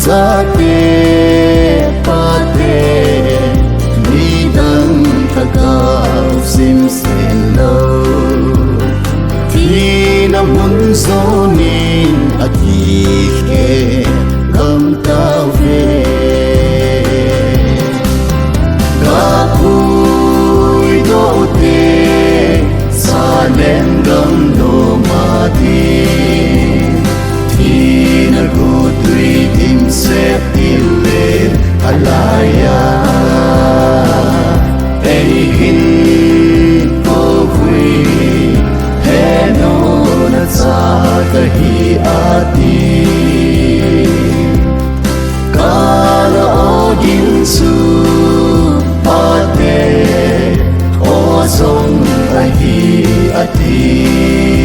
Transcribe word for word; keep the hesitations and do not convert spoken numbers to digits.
Chate, pate, midang thagau simsen lou. Thina mun jonin akikhe gam tauve. Kapuidoh te, Salem gam loma din. Thina gotwi dimset tile alaiya. Eihin kouvui, Heno nacha kahi ati. Kala ogin chu pate, o jong ahi ati.